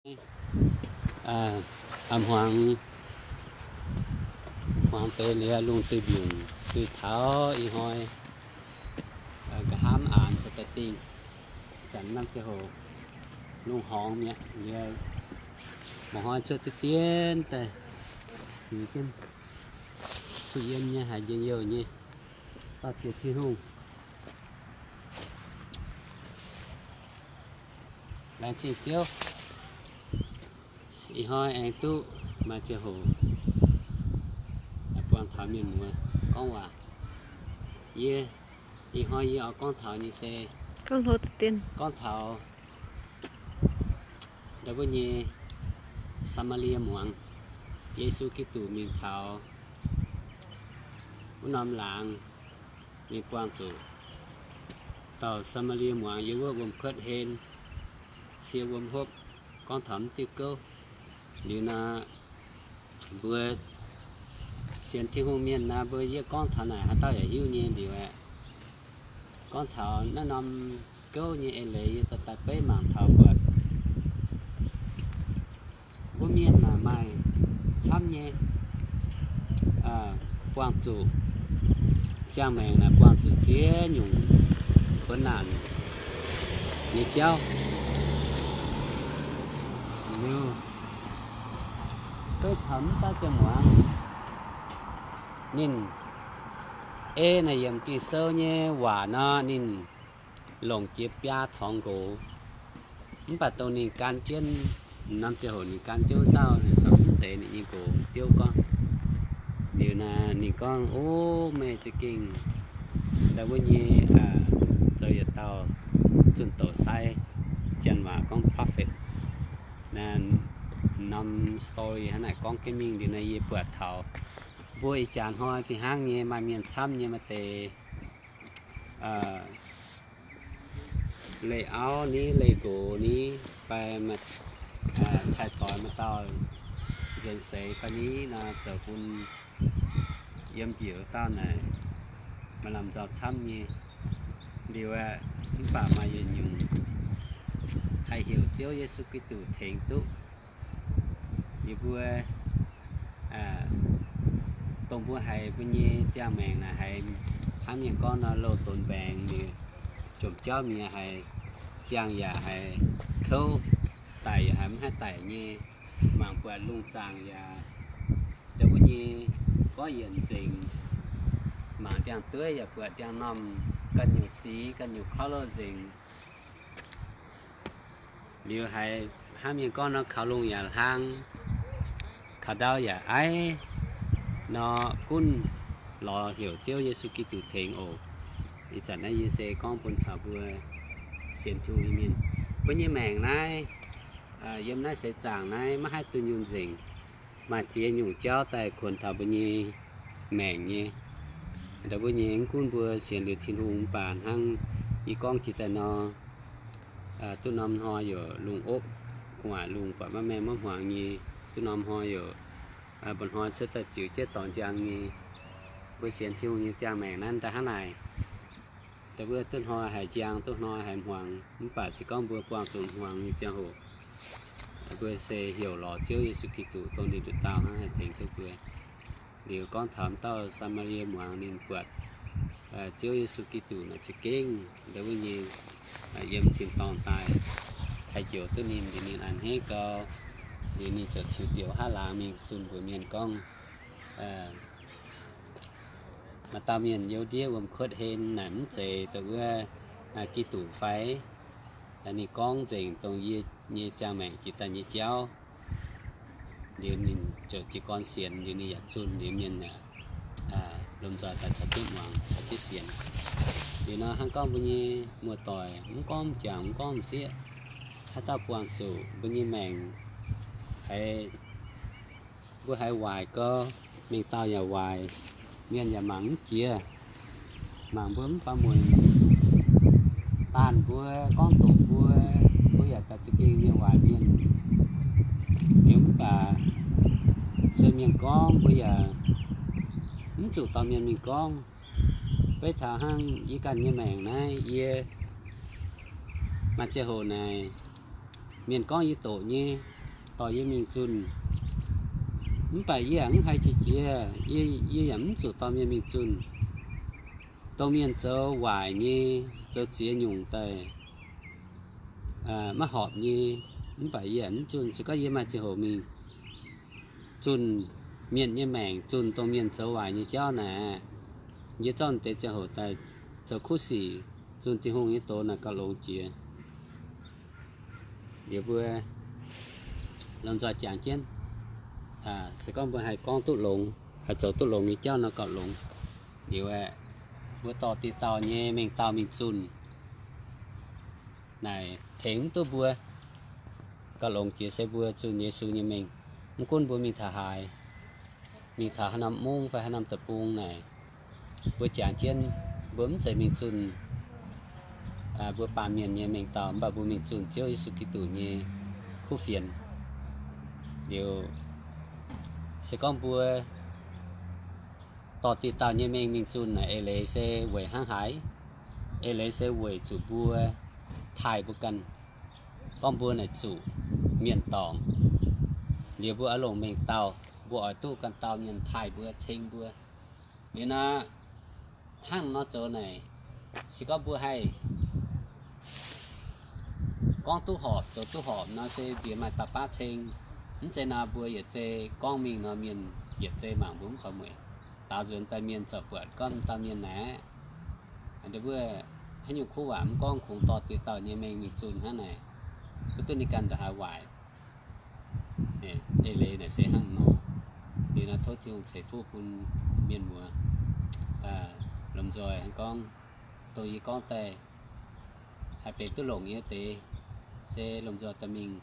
Hmuangx, hmuangx deix liuz lungh duih mbiungc duih taux ih hnoi nqa'haav aanx caux daaih dingh. Zanc norm ziangh hoc lungh horngx mi'aqv, liuz mba'hnoi cuotv deix dien daaih, liuz jienv kuh yiem nyei, haiz njien-youh nyei, dorh jiex Tin-Hungh. Laengz zingh Ziouv, ih hnoi aengx duqv maaih ziangh hoc buangh taux mienh muoz gorngv waac. Yie, ih hnoi yie oix gorngv taux nyei se gorngv taux ndau wuov nyei Saa^maa^lie muangz, Yesu Giduc mingh taux wuov norm laangz mingh buangh zuqc dauh Saa^maa^lie muangz yiem wuov wuom-kuotv hen, cie wuom hopv, gorngv taux mv diuh gouv. Liuz nor, mbuo sienx Tin-Hungh mienh nor, mbuo yie gorngv taux naaic haaix dauh yaac hiuv nyei. Liuz aeqv, gorngv taux naaiv norm gouv nyei eix leiz, yie daaih daaih beiv mangc taux buatc wuov mienh naaic maaih camv nyei buangh zuqc ziangh maengc naaic buangh zuqc ziex nyungc kuonx naanc nyei jauv. Liuz beiv taux mv dauh ziangh muangz, ninh ei naaic yiemc Ging-Sou nyei waac nor, ninh longc jiex biaa torngx nqox. Mv baac dongh ninh gan jienv, norm ziangh hoc ninh gan jienv wuov dauh, ninh corc mv zeiz ninh nyei nqox, Ziouv gorngv. Liuz naaic ninh gorngv, O, meih za'gengh ndau wuov nyei zoux yietc dauh zunh doz sai, janx waac gorngv prophet. Naaiv norm story hnangv naaic gorngv jienv mingh. Liuz naaic yie buatc taux mbuo ih jaax hnoi fih hnangv nyei maaih mienh camv nyei, maaih deix leih auv ni, leih nqox ni, fai cai-doix maaih dauh nzuonx seix fai ni nor, zoux bun yiem njiec wuov dauh naaic maaih lamh nzauh camv nyei. Liuz aeqv, mv baac maaih yietc nyungc haih heuc Ziouv Yesu Giduc tengx duqv. Liuz mbuo, dongh mbuo haiz mbuo nyei ziangh maengc naaic haiz hnangv mienh gorngv nor, louh donx mbaengx liuz, jomc jauv mi'aqv, haiz ziangh yaac haiz kouv, daic yaac haiz mv haih daic nyei, mangc buatc lungh zaangc yaac ndau wuov nyei gorqv-yienc nzengc, mangc ndiangx-dueiv yaac buatc ndiangx-normh ganh nyungc sic, ganh nyungc color nzengc. Liuz haiz hnangv mienh gorngv nor, kaux lungh yaac hlang, kaux ndau yaac aiv nor, gunv lorz heuc Ziouv Yesu Giduc tengx oc. Ih zanc naaiv yie se gorngv bun taux mbuo sienx Tin-Hungh nyei mienh, mbuo nyei maengc naaiv, yiem naaiv seix zaangc naaiv maiv haih dunh yunh nzengc. Maaih ziex nyungc jauv daaih kuonx taux mbuo nyei maengc nyei. Ndau mbuo nyei mv gunv mbuo sienx liuz Tin-Hungh mv baac hnangv yie gorngv jiex daaih nor, duqv norm hnoi yaac lungh opv, gu'nguaaic lungh buatc maiv maengh maiv hmuangx nyei. Duqv norm hnoi yaac mba'hnoi cuotv daaih ziux jienv dorngx njang nyei. Mbuo sienx Tin-Hungh nyei ziangh maengc naaiv daaih hnangv naaic. Ndau mbuo duqv hnoi haiz njang, duqv hnoi haiz hmuangx, mv baac se gorngv mbuo buangh zuqc hmuangx nyei ziangh hoc, mbuo se heuc lorz Ziouv Yesu Giduc dongh ninh nduqc dauh hnangv haih tengx duqv mbuo. Liuz gorngv taux dauh Saa^maa^lie muangz ninh buatc Ziouv Yesu Giduc naaic za'gengh ndau wuov nyei yiem tin-dorngh daaih haih njoux duqv ninh, liuz ninh a'hneiv gau, liuz ninh ziouc ziux bioux haav laangz mingh zunh mbuox mienh gorngv, maaih dauh mienh you ndiev wuom-kuotv hen naaic mv zeiz dongh wuov Giduc fai? Ninh gorngv nzengc dongh yie nyei ziangh maengc jiex daaih nyei jauv. Liuz ninh ziouc jiez gorn sienx, liuz ninh yaac zunh, liuz mienh yaac lomh nzoih daaih caux jienv muangx, caux jienv sienx. Liuz nor hnangv gorngv mbuo nyei muoz-doic, mv gorngv m'jangc, mv gorngv m'sieqv, haaix dauh buangh zuqc mbuo nyei maengc haiz, mbuo haiz waaic gau, mingh dauh yaac waaic, mienh yaac mangc mv jiex, mangc mbuo mv baac mueic, daanh mbuo, gorngv doqc mbuo, mbuo yaac daaih za'gengh mienh waaic mienh. Liuz mv baac sueih mienh gorngv mbuo yaac mv zuqc dorh mienh mingh gorngv. Beiv taux hnangv yie ganh nyei maengc naaiv, yie maaih ziangh hoc naaic, mienh gorngv yie doqc nyei, dorh yie mingh zunh. Mv baac yie yaac mv haiz qiex jiez, yie, yie yaac mv zuqc dorh mienh mingh zunh. Dongh mienh zoux waaic nyei, zoux ziex nyungc daaih, maiv horpc nyei, mv baac yie yaac mv zunh. Se gorngv yie maaih ziangh hoc mingh zunh mienh nyei maengc, zunh dongh mienh zoux waaic nyei jauv naaic, yie zorqv deix ziangh hoc daaih zoux kuv sic, zunh Tin-Hungh nyei doz naaic gauh longx jiex. Liuz mbuo lomh nzoih jangx jienv, se gorngv mbuo haih gorngv duqv longx, haih zoux duqv longx nyei jauv nor gauh longx. Liuz aeqv, mbuo dorh diqc dauh nyei mengh dauh mingh zunh naaic tengx mv duqv mbuo. Gauh longx jiex se mbuo zunh Yesu nyei mengh. Mv gunv mbuo mingh taux haaix, mingh taux haaix norm mungv fai haaix norm deic-bung naaic, mbuo jangx jienv mbuo mv zeiz mingh zunh mbuo baamh mienh nyei mengh dauh, mv baac mbuo mingh zunh Ziouv Yesu Giduc nyei kuv fienx. Liuz se gorngv mbuo dorh diqc dauh nyei mengh mingh zunh naaic, eix leiz se weic hnangv haaix? Eix leiz se weic zuqc mbuo taaih mbuo ganh, gorngv mbuo naaic zuqc mienh dorngc. Liuz mbuo oix longc mengh dauh, mbuo oix duqv ganh dauh mienh taaih mbuo, ceng mbuo. Liuz nor, hnangv nor zoux naaic, se gorngv mbuo haih gorngv duqv horpc, zoux duqv horpc nor se nziex maaih dauh baav ceng. Mv zeiz nor mbuo yietc zei gorngv mingh nor mienh yietc zei mangc mbuo mv faaux mueic. Daaux nzuonx daaih mienh zorqv buatc gorngv dauh mienh naaic, mbuo haaix nyungc kuv waac mv gorngv, kungx dorh diqc dauh nyei mengh mingh zunh hnangv naaic, mv duqv ninh ganh ndongc haaix waaic. Eix leiz naaic se hnangv nor. Liuz nor tov Tin-Hungh ceix fuqv bun mienh muoz. Lomh nzoih hnangv gorngv, dongh yie gorngv daaih haih benx duqv longc nyei deix, se lomh nzoih dorh mingh